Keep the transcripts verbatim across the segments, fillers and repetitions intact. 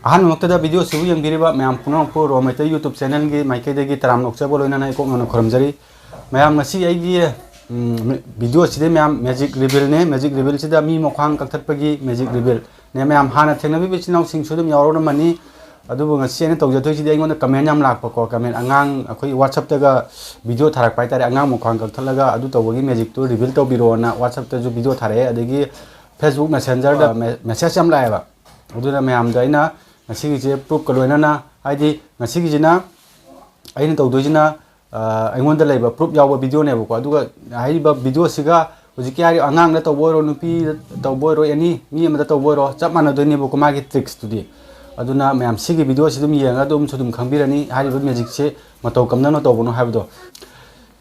ꯑꯍꯥꯟꯕꯃꯛꯇꯗ video ꯁꯤꯕꯨ ꯌꯦꯡꯕꯤꯔꯤꯕ ꯃꯌꯥꯝ ꯄꯨꯝꯅꯃꯛꯄꯨ ꯔꯣ ꯃꯩꯇꯩ YouTube channel ꯒꯤ ꯃꯥꯏꯀꯩꯗꯒꯤ ꯇꯔꯥꯝꯅ ꯑꯣꯛꯆꯕ ꯂꯣꯏꯅꯅ ꯏꯀꯣꯛ ꯅꯧꯅ ꯈꯨꯔꯨꯝꯖꯔꯤ꯫ ꯃꯌꯥꯝ, ꯉꯁꯤ ꯑꯩꯒꯤ, ꯎꯝ, video ꯁꯤꯗꯤ ꯃꯌꯥꯝ magic reveal ꯅꯦ꯫ Magic reveal ꯁꯤꯗ ꯃꯤ ꯃꯈ꯭ꯋꯥꯡ ꯀꯛꯊꯠꯄꯒꯤ magic reveal ꯅꯦ꯫ ꯃꯌꯥꯝ, ꯍꯥꯟꯅ ꯊꯦꯡꯅꯕꯤꯕ ꯏꯆꯤꯟ ꯏꯅꯥꯎꯁꯤꯡꯁꯨ ꯑꯗꯨꯝ ꯌꯥꯎꯔꯝꯃꯅꯤ꯫ ꯑꯗꯨꯕꯨ ꯉꯁꯤ ꯑꯩꯅ ꯇꯧꯖꯗꯣꯏꯁꯤꯗꯤ ꯑꯩꯉꯣꯟꯗ comment ꯌꯥꯝ ꯂꯥꯛꯄꯀꯣ, comment ꯑꯉꯥꯡ ꯑꯩꯈꯣꯏ WhatsApp ꯇꯒ video ꯊꯥꯔꯛꯄ ꯍꯥꯏꯇꯥꯔꯦ, ꯑꯉꯥꯡ ꯃꯈ꯭ꯋꯥꯡ ꯀꯛꯊꯠꯂꯒ ꯑꯗꯨ ꯇꯧꯕꯒꯤ magic ꯇꯨ reveal ꯇꯧꯕꯤꯔꯛꯑꯣꯅ WhatsApp ꯇꯁꯨ video ꯊꯥꯔꯛꯑꯦ, ꯑꯗꯒꯤ Facebook Messenger ꯗ me-, message ꯌꯥꯝ ꯂꯥꯛꯑꯦꯕ꯫ ꯑꯗꯨꯅ ꯃꯌꯥꯝꯗ ꯑꯩꯅ ꯉꯁꯤꯒꯤꯁꯦ proof ꯀ ꯂꯣꯏꯅꯅ, ꯍꯥꯏꯗꯤ ꯉꯁꯤꯒꯤꯁꯤꯅ ꯑꯩꯅ ꯇꯧꯗꯣꯏꯁꯤꯅ, ꯑ, ꯑꯩꯉꯣꯟꯗ ꯂꯩꯕ proof ꯌꯥꯎꯕ video ꯅꯦꯕꯀꯣ꯫ ꯑꯗꯨꯒ ꯍꯥꯏꯔꯤꯕ video ꯁꯤꯒ ꯍꯧꯖꯤꯛꯀꯤ ꯍꯥꯏꯔꯤꯕ ꯑꯉꯥꯡꯗ ꯇꯧꯕ ꯑꯣꯏꯔꯣ, ꯅꯨꯄꯤꯗ ꯇꯧꯕ ꯑꯣꯏꯔꯣ, any ꯃꯤ ꯑꯃꯗ ꯇꯧꯕ ꯑꯣꯏꯔꯣ, ꯆꯞ ꯃꯥꯟꯅꯗꯣꯏꯅꯦꯕꯀꯣ ꯃꯥꯒꯤ tricks ꯇꯨꯗꯤ꯫ ꯑꯗꯨꯅ ꯃꯌꯥꯝ, ꯁꯤꯒꯤ video ꯁꯤ ꯑꯗꯨꯝ ꯌꯦꯡꯉꯒ ꯑꯗꯨꯝꯁꯨ ꯑꯗꯨꯝ ꯈꯪꯕꯤꯔꯅꯤ ꯍꯥꯏꯔꯤꯕ magic ꯁꯦ ꯃꯇꯧ ꯀꯝꯗꯧꯅ ꯇꯧꯕꯅꯣ ꯍꯥꯏꯕꯗꯣ꯫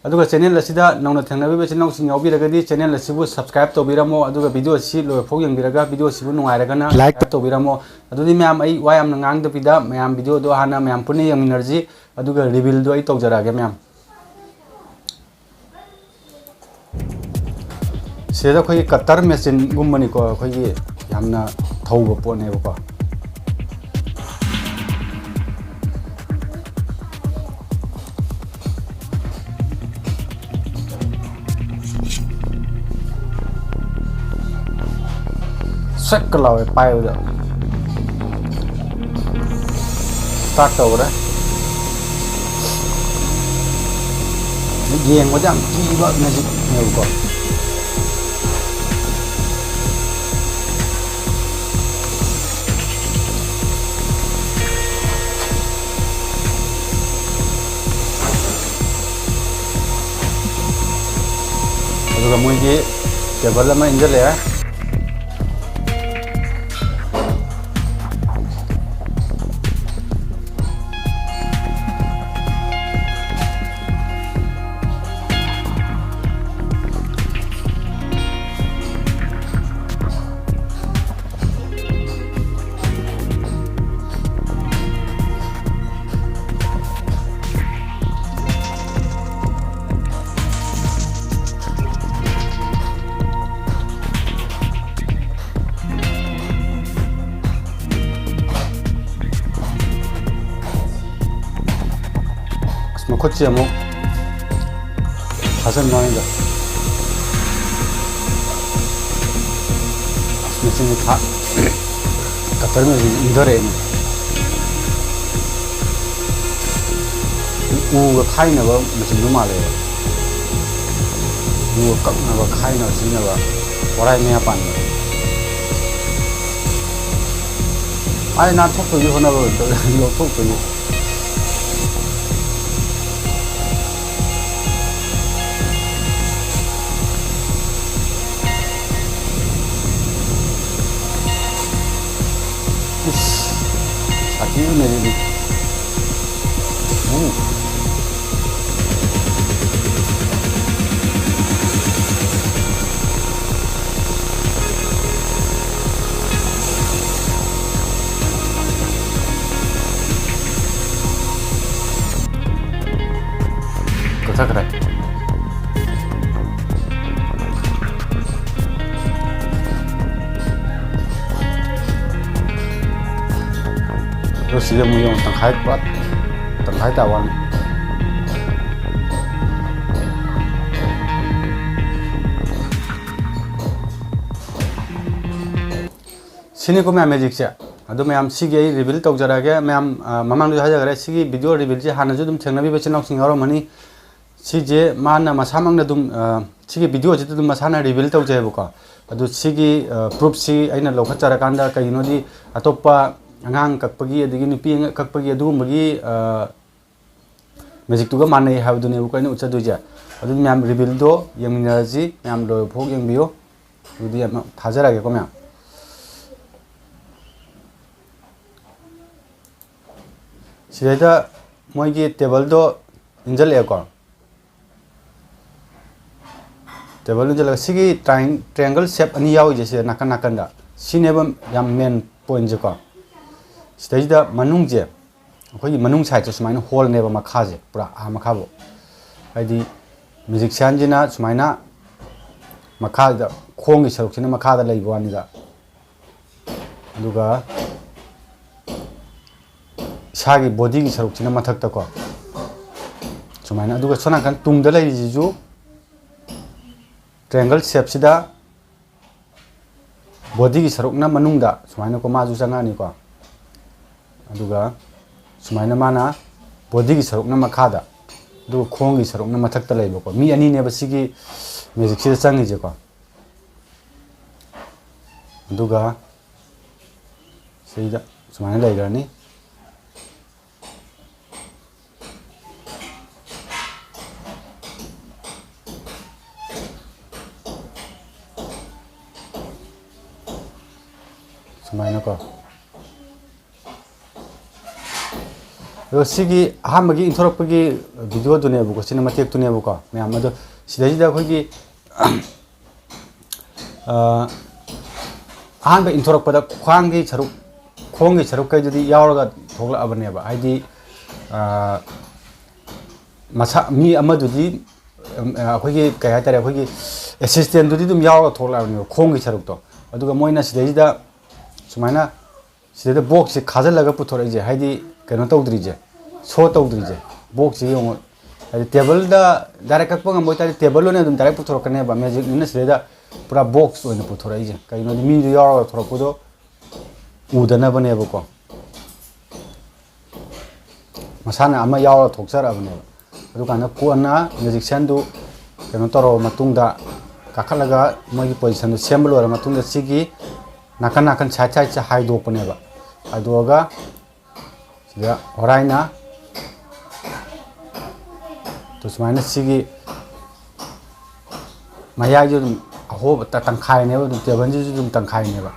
ꯑꯗꯨꯒ channel ꯑꯁꯤꯗ ꯅꯧꯅ ꯊꯦꯡꯅꯕꯤꯕ ꯏꯆꯤꯟ ꯏꯅꯥꯎꯁꯤꯡ ꯌꯥꯎꯕꯤꯔꯒꯗꯤ channel ꯑꯁꯤꯕꯨ subscribe ꯇꯧꯕꯤꯔꯝꯃꯣ, ꯑꯗꯨꯒ video ꯑꯁꯤ ꯂꯣꯏꯐꯥꯎ ꯌꯦꯡꯕꯤꯔꯒ video ꯑꯁꯤꯕꯨ ꯅꯨꯡꯉꯥꯏꯔꯒꯅ like ꯇꯧꯕꯤꯔꯝꯃꯣ꯫ ꯑꯗꯨꯗꯤ ꯃꯌꯥꯝ, ꯑꯩ ꯋꯥ ꯌꯥꯝꯅ ꯉꯥꯡꯗꯕꯤꯗ ꯃꯌꯥꯝ video ꯗꯣ ꯍꯥꯟꯅ ꯃꯌꯥꯝ ꯄꯨꯟꯅ ꯌꯦꯡꯃꯤꯟꯅꯔꯁꯤ, ꯑꯗꯨꯒ reveal ꯗꯣ ꯑꯩ ꯇꯧꯖꯔꯛꯑꯒꯦ ꯃꯌꯥꯝ꯫ ꯁꯤꯗ ꯑꯩꯈꯣꯏꯒꯤ cutter machine ꯒꯨꯝꯕꯅꯤꯀꯣ, ꯑꯩꯈꯣꯏꯒꯤ ꯌꯥꯝꯅ ꯊꯧꯕ ꯄꯣꯠꯅꯦꯕꯀꯣ꯫ ꯁꯛꯀ ꯂꯥꯎꯋꯦ ꯄꯥꯏꯕꯗ꯫ Start ꯇꯧꯈ꯭ꯔꯦ꯫ ꯌꯦꯡꯕꯗ ꯌꯥꯝ ꯀꯤꯕ magic ꯅꯦꯕꯀꯣ꯫ ꯑꯗꯨꯒ ꯃꯣꯏꯒꯤ table ꯑꯃ ꯏꯟꯁꯤꯜꯂꯛꯑꯦ꯫ ꯈꯨꯠꯁꯦ ꯑꯃꯨꯛ ꯊꯥꯖꯟꯕ ꯋꯥꯅꯤꯗ꯫ ꯑꯁ, ꯃꯦꯆꯤꯟꯁꯦ ꯊꯥ-, ꯀꯇꯔ ꯃꯦꯆꯤꯟꯁꯦ ꯏꯟꯊꯔꯛꯑꯦꯅꯦ꯫ ꯎꯒ ꯈꯥꯏꯅꯕ ꯃꯦꯆꯤꯟꯗꯨ ꯃꯥꯜꯂꯦꯕ꯫ ꯎꯒ ꯀꯛꯅꯕ, ꯈꯥꯏꯅꯕ ꯁꯤꯖꯤꯟꯅꯕ ꯋꯥꯔꯥꯏ ꯃꯌꯥ ꯄꯥꯟꯕ꯫ ꯑꯩ ꯅꯥꯟꯊꯣꯛꯄꯒꯤ ꯍꯣꯠꯅꯕ ꯂꯧꯊꯣꯛꯄꯒꯤ꯫ ꯏꯁ, ꯁꯥꯊꯤꯕꯅꯦ ꯑꯗꯨꯗꯤ꯫ ꯎ꯫ ꯀꯛꯊꯠꯈ꯭ꯔꯦ꯫ ꯑꯗꯣ ꯁꯤꯗ ꯑꯃꯨꯛ ꯌꯦꯡꯉꯣ, ꯇꯪꯈꯥꯏ ꯄꯨꯔꯥ ꯇꯪꯈꯥꯏ ꯇꯥꯕ ꯋꯥꯅꯤ꯫ ꯁꯤꯅꯤꯀꯣ ꯃꯌꯥꯝ ꯃꯦꯖꯤꯛꯁꯦ꯫ ꯑꯗꯣ ꯃꯌꯥꯝ ꯁꯤꯒꯤ ꯑꯩ ꯔꯤꯚꯤꯜ ꯇꯧꯖꯔꯛꯑꯒꯦ꯫ ꯃꯌꯥꯝ, ꯑ, ꯃꯃꯥꯡꯗꯁꯨ ꯍꯥꯏꯖꯈ꯭ꯔꯦ, ꯁꯤꯒꯤ ꯚꯤꯗꯤꯑꯣ ꯔꯤꯚꯤꯜꯁꯦ ꯍꯥꯟꯅꯁꯨ ꯑꯗꯨꯝ ꯊꯦꯡꯅꯕꯤꯕ ꯏꯆꯤꯟ ꯏꯅꯥꯎꯁꯤꯡ ꯌꯥꯎꯔꯝꯃꯅꯤ꯫ ꯁꯤꯁꯦ ꯃꯥꯅ ꯃꯁꯥꯃꯛꯅ ꯑꯗꯨꯝ, ꯑ, ꯁꯤꯒꯤ ꯚꯤꯗꯤꯑꯣꯁꯤꯗ ꯑꯗꯨꯝ ꯃꯁꯥꯅ ꯔꯤꯚꯤꯜ ꯇꯧꯖꯩꯑꯕꯀꯣ꯫ ꯑꯗꯨ ꯁꯤꯒꯤ, ꯑ, ꯄ꯭ꯔꯨꯐꯁꯤ ꯑꯩꯅ ꯂꯧꯈꯠꯆꯔꯀꯥꯟꯗ, ꯀꯩꯒꯤꯅꯣꯗꯤ ꯑꯇꯣꯞꯄ ꯑꯉꯥꯡ ꯀꯛꯄꯒꯤ, ꯑꯗꯒꯤ ꯅꯨꯄꯤ ꯑꯉꯥꯡ ꯀꯛꯄꯒꯤ ꯑꯗꯨꯒꯨꯝꯕꯒꯤ, ꯑ, ꯃꯦꯖꯤꯛꯇꯨꯒ ꯃꯥꯟꯅꯩ ꯍꯥꯏꯕꯗꯨꯅꯦꯕꯀꯣ ꯑꯩꯅ ꯎꯠꯆꯗꯣꯏꯁꯦ꯫ ꯑꯗꯨ ꯃꯌꯥꯝ ꯔꯤꯚꯤꯜꯗꯣ ꯌꯦꯡꯃꯤꯟꯅꯔꯁꯤ, ꯃꯌꯥꯝ ꯂꯣꯏꯕ ꯐꯥꯎ ꯌꯦꯡꯕꯤꯌꯨ꯫ ꯑꯗꯨꯗꯤ ꯌꯥꯝ ꯊꯥꯖꯔꯒꯦꯀꯣ ꯃꯌꯥꯝ꯫ ꯁꯤꯗꯩꯗ ꯃꯣꯏꯒꯤ ꯇꯦꯕꯜꯗꯣ ꯏꯟꯁꯤꯜꯂꯛꯑꯦꯀꯣ꯫ ꯇꯦꯕꯜ ꯏꯟꯁꯤꯜꯂꯒ ꯁꯤꯒꯤ ꯇ꯭ꯔꯥꯏ-, ꯇ꯭ꯔꯥꯏꯌꯦꯡꯒꯜ ꯁꯦꯞ ꯑꯅꯤ ꯌꯥꯎꯔꯤꯁꯦ ꯁꯤꯗ ꯅꯥꯀꯟ ꯅꯥꯀꯟꯗ, ꯁꯤꯅꯦꯕ ꯌꯥꯝ ꯃꯦꯟ ꯄꯣꯏꯟꯁꯦꯀꯣ꯫ ꯁꯤꯗꯩꯁꯤꯗ ꯃꯅꯨꯡꯁꯦ, ꯑꯩꯈꯣꯏꯒꯤ ꯃꯅꯨꯡ ꯁꯥꯏꯠꯁꯦ ꯁꯨꯃꯥꯏꯅ ꯍꯣꯜꯅꯦꯕ ꯃꯈꯥꯁꯦ, ꯄꯨꯔꯥ ꯑꯥ ꯃꯈꯥꯐꯥꯎ꯫ ꯍꯥꯏꯗꯤ ꯃ꯭ꯌꯨꯖꯤꯛꯁꯤꯌꯥꯟꯁꯤꯅ ꯁꯨꯃꯥꯏꯅ ꯃꯈꯥꯗ, ꯈꯣꯡꯒꯤ ꯁꯔꯨꯛꯁꯤꯅ ꯃꯈꯥꯗ ꯂꯩꯕ ꯋꯥꯅꯤꯗ꯫ ꯑꯗꯨꯒ ꯏꯁꯥꯒꯤ ꯕꯣꯗꯤꯒꯤ ꯁꯔꯨꯛꯁꯤꯅ ꯃꯊꯛꯇꯀꯣ꯫ ꯁꯨꯃꯥꯏꯅ꯫ ꯑꯗꯨꯒ ꯁꯣꯝ ꯅꯥꯀꯟ ꯇꯨꯡꯗ ꯂꯩꯔꯤꯁꯤꯁꯨ triangle shapeꯁꯤꯗ bodyꯒꯤ ꯁꯔꯨꯛꯅ ꯃꯅꯨꯡꯗ ꯁꯨꯃꯥꯏꯅꯀꯣ ꯃꯥꯁꯨ ꯆꯪꯉꯛꯑꯅꯤꯀꯣ꯫ ꯑꯗꯨꯒ ꯁꯨꯃꯥꯏꯅ ꯃꯥꯅ bodyꯒꯤ ꯁꯔꯨꯛꯅ ꯃꯈꯥꯗ, ꯑꯗꯨꯒ ꯈꯣꯡꯒꯤ ꯁꯔꯨꯛꯅ ꯃꯊꯛꯇ ꯂꯩꯕꯀꯣ꯫ ꯃꯤ ꯑꯅꯤꯅꯦꯕ ꯁꯤꯒꯤ magicꯁꯤꯗ ꯆꯪꯉꯤꯁꯦꯀꯣ꯫ ꯑꯗꯨꯒ ꯁꯤꯗ ꯁꯨꯃꯥꯏꯅ ꯂꯩꯈ꯭ꯔꯅꯤ꯫ ꯁꯨꯃꯥꯏꯅꯀꯣ꯫ ꯑꯗꯣ ꯁꯤꯒꯤ ꯑꯍꯥꯟꯕꯒꯤ ꯏꯟꯊꯣꯔꯛꯄꯒꯤ videoꯗꯨꯅꯦꯕꯀꯣ, ꯁꯤꯅ ꯃꯇꯦꯛꯇꯨꯅꯦꯕꯀꯣ ꯃꯌꯥꯝ꯫ ꯑꯗꯣ ꯁꯤꯗꯩꯁꯤꯗ ꯑꯩꯈꯣꯏꯒꯤ ꯑ, ꯑꯍꯥꯟꯕ ꯏꯟꯊꯣꯔꯛꯄꯗ ꯈ꯭ꯋꯥꯡꯒꯤ ꯁꯔꯨꯛ, ꯈꯣꯡꯒꯤ ꯁꯔꯨꯛꯈꯩꯗꯨꯗꯤ ꯌꯥꯎꯔꯒ ꯊꯣꯛꯂꯛꯑꯕꯅꯦꯕ꯫ ꯍꯥꯏꯗꯤ, ꯑ, ꯃꯁꯥ, ꯃꯤ ꯑꯃꯗꯨꯗꯤ, ꯑꯝ, ꯑ, ꯑꯩꯈꯣꯏꯒꯤ ꯀꯩ ꯍꯥꯏꯇꯥꯔꯦ, ꯑꯩꯈꯣꯏꯒꯤ assistantꯗꯨꯗꯤ ꯑꯗꯨꯝ ꯌꯥꯎꯔꯒ ꯊꯣꯛꯂꯛꯑꯕꯅꯦꯕ ꯈꯣꯡꯒꯤ ꯁꯔꯨꯛꯇꯣ꯫ ꯑꯗꯨꯒ ꯃꯣꯏꯅ ꯁꯤꯗꯩꯁꯤꯗ ꯁꯨꯃꯥꯏꯅ ꯁꯤꯗꯩꯗ boxꯁꯦ ꯈꯥꯖꯤꯜꯂꯒ ꯄꯨꯊꯣꯔꯛꯏꯁꯦ, ꯍꯥꯏꯗꯤ ꯀꯩꯅꯣ ꯇꯧꯗ꯭ꯔꯤꯁꯦ, show ꯇꯧꯗ꯭ꯔꯤꯁꯦ꯫ Boxꯁꯦ ꯌꯦꯡꯉꯣ, ꯍꯥꯏꯗꯤ tableꯗ direct ꯀꯛꯄ ꯉꯝꯕ ꯑꯣꯏꯇꯥꯔꯗꯤ table ꯑꯣꯏꯅ ꯑꯗꯨꯝ direct ꯄꯨꯊꯣꯔꯛꯀꯅꯦꯕ꯫ Magicꯅꯤꯅ ꯁꯤꯗꯩꯗ ꯄꯨꯔꯥ box ꯑꯣꯏꯅ ꯄꯨꯊꯣꯔꯛꯏꯁꯦ꯫ ꯀꯩꯒꯤꯅꯣꯗꯤ ꯃꯤꯗꯨ ꯌꯥꯎꯔꯒ ꯊꯣꯔꯛꯄꯗꯣ ꯎꯗꯅꯕꯅꯦꯕꯀꯣ꯫ ꯃꯁꯥꯅ ꯑꯃ ꯌꯥꯎꯔ ꯊꯣꯛꯆꯔꯛꯑꯕꯅꯦꯕ꯫ ꯑꯗꯨꯀꯥꯟꯗ ꯀꯣꯟꯅ magicianꯗꯨ ꯀꯩꯅꯣ ꯇꯧꯔꯕ ꯃꯇꯨꯡꯗ, ꯀꯥꯈꯠꯂꯒ ꯃꯣꯏꯒꯤ positionꯗꯨ ꯁꯦꯝꯕ ꯂꯣꯏꯔ ꯃꯇꯨꯡꯗ, ꯁꯤꯒꯤ ꯅꯥꯀꯟ ꯅꯥꯀꯟ side sideꯁꯦ ꯍꯥꯏꯗꯣꯛꯄꯅꯦꯕ꯫ ꯍꯥꯏꯗꯣꯛꯑꯒ ꯁꯤꯗ ꯍꯣꯔꯥꯏꯅ ꯑꯗꯨ ꯁꯨꯃꯥꯏꯅ ꯁꯤꯒꯤ ꯃꯌꯥꯏꯁꯦ ꯑꯗꯨꯝ ꯑꯍꯣꯕ ꯇ-, ꯇꯪꯈꯥꯏꯅꯦꯕ, ꯑꯗꯨꯝ tableꯁꯤꯁꯨ ꯑꯗꯨꯝ ꯇꯪꯈꯥꯏꯅꯦꯕ꯫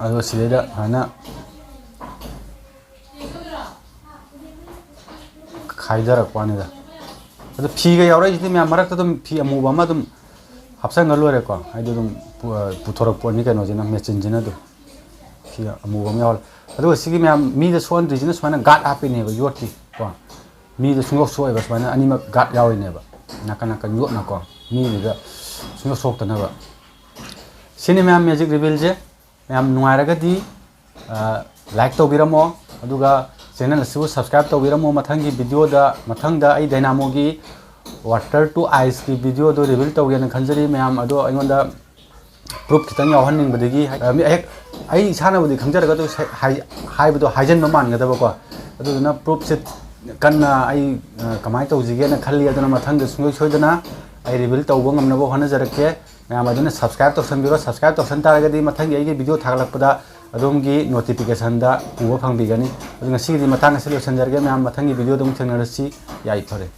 ꯑꯗꯣ ꯁꯤꯗꯩꯗ ꯁꯨꯃꯥꯏꯅ ꯈꯥꯏꯗꯔꯛꯄ ꯋꯥꯅꯤꯗ꯫ ꯑꯗꯣ ꯐꯤꯒ ꯌꯥꯎꯔꯛꯏꯁꯤꯗꯤ ꯃꯌꯥꯝ ꯃꯔꯛꯇ ꯑꯗꯨꯝ ꯐꯤ ꯑꯃꯨꯕ ꯑꯃ ꯑꯗꯨꯝ ꯍꯥꯞꯆꯟꯈ꯭ꯔ ꯂꯣꯏꯔꯦꯀꯣ꯫ ꯍꯥꯏꯗꯤ ꯑꯗꯨꯝ ꯄꯨ-, ꯄꯨꯊꯣꯔꯛꯄꯅꯤ ꯀꯩꯅꯣꯁꯤꯅ, machineꯁꯤꯅ ꯑꯗꯨꯝ꯫ ꯐꯤ ꯑꯃꯨꯕ ꯑꯃ ꯌꯥꯎꯔꯦ꯫ ꯑꯗꯨꯒ ꯁꯤꯒꯤ ꯃꯌꯥꯝ ꯃꯤꯗ ꯁꯣꯛꯍꯟꯗ꯭ꯔꯤꯁꯤꯅ ꯁꯨꯃꯥꯏꯅ guard ꯍꯥꯞꯄꯤꯅꯦꯕ ꯌꯣꯠꯀꯤ ꯀꯣ꯫ ꯃꯤꯗ ꯁꯨꯡꯁꯣꯛ ꯁꯣꯛꯑꯣꯏꯕ ꯁꯨꯃꯥꯏꯅ ꯑꯅꯤꯃꯛ guard ꯌꯥꯎꯔꯤꯅꯦꯕ꯫ ꯅꯥꯀꯟ ꯅꯥꯀꯟ ꯌꯣꯠꯅꯀꯣ꯫ ꯃꯤꯗꯨꯗ ꯁꯨꯡꯁꯣꯛ ꯁꯣꯛꯇꯅꯕ꯫ ꯁꯤꯅꯤ ꯃꯌꯥꯝ magic revealꯁꯦ꯫ ꯃꯌꯥꯝ ꯅꯨꯡꯉꯥꯏꯔꯒꯗꯤ, ꯑ, like ꯇꯧꯕꯤꯔꯝꯃꯣ, ꯑꯗꯨꯒ channel ꯑꯁꯤꯕꯨ subscribe ꯇꯧꯕꯤꯔꯝꯃꯣ꯫ ꯃꯊꯪꯒꯤ video ꯗ, ꯃꯊꯪꯗ ꯑꯩ Dynamo ꯒꯤ Water to Ice ꯀꯤ video ꯗꯣ reveal ꯇꯧꯒꯦꯅ ꯈꯟꯖꯔꯤ ꯃꯌꯥꯝ꯫ ꯑꯗꯣ ꯑꯩꯉꯣꯟꯗ proof ꯈꯤꯇꯪ ꯌꯥꯎꯍꯟꯅꯤꯡꯕꯗꯒꯤ, ꯑ, ꯃꯤ ꯑꯍꯦꯛ-, ꯑꯩ ꯏꯁꯥꯅꯕꯨꯗꯤ ꯈꯪꯖꯔꯒꯁꯨ ꯁ-, ꯍꯥꯏ-, ꯍꯥꯏꯕꯗꯣ ꯍꯥꯏꯖꯟꯕ ꯃꯥꯟꯒꯗꯕꯀꯣ꯫ ꯑꯗꯨꯗꯨꯅ proof ꯁꯦ ꯀꯟꯅ ꯑꯩ, ꯑ, ꯀꯃꯥꯏꯅ ꯇꯧꯁꯤꯒꯦꯅ ꯈꯜꯂꯤ꯫ ꯑꯗꯨꯅ ꯃꯊꯪꯗ ꯁꯨꯡꯁꯣꯏ ꯁꯣꯏꯗꯅ ꯑꯩ reveal ꯇꯧꯕ ꯉꯝꯅꯕ ꯍꯣꯠꯅꯖꯔꯛꯀꯦ꯫ ꯃꯌꯥꯝ ꯑꯗꯨꯅ subscribe ꯇꯧꯁꯟꯕꯤꯔꯣ꯫ Subscribe ꯇꯧꯁꯟ ꯇꯥꯔꯒꯗꯤ ꯃꯊꯪꯒꯤ ꯑꯩꯒꯤ video ꯊꯥꯒꯠꯂꯛꯄꯗ ꯑꯗꯣꯝꯒꯤ notification ꯗ ꯎꯕ ꯐꯪꯕꯤꯒꯅꯤ꯫ ꯑꯗꯨ ꯉꯁꯤꯒꯤꯗꯤ ꯃꯇꯥꯡ ꯑꯁꯤ ꯂꯣꯏꯁꯤꯟꯖꯔꯒꯦ ꯃꯌꯥꯝ꯫ ꯃꯊꯪꯒꯤ video ꯗ ꯑꯃꯨꯛ ꯊꯦꯡꯅꯔꯁꯤ꯫ ꯌꯥꯏꯐꯔꯦ꯫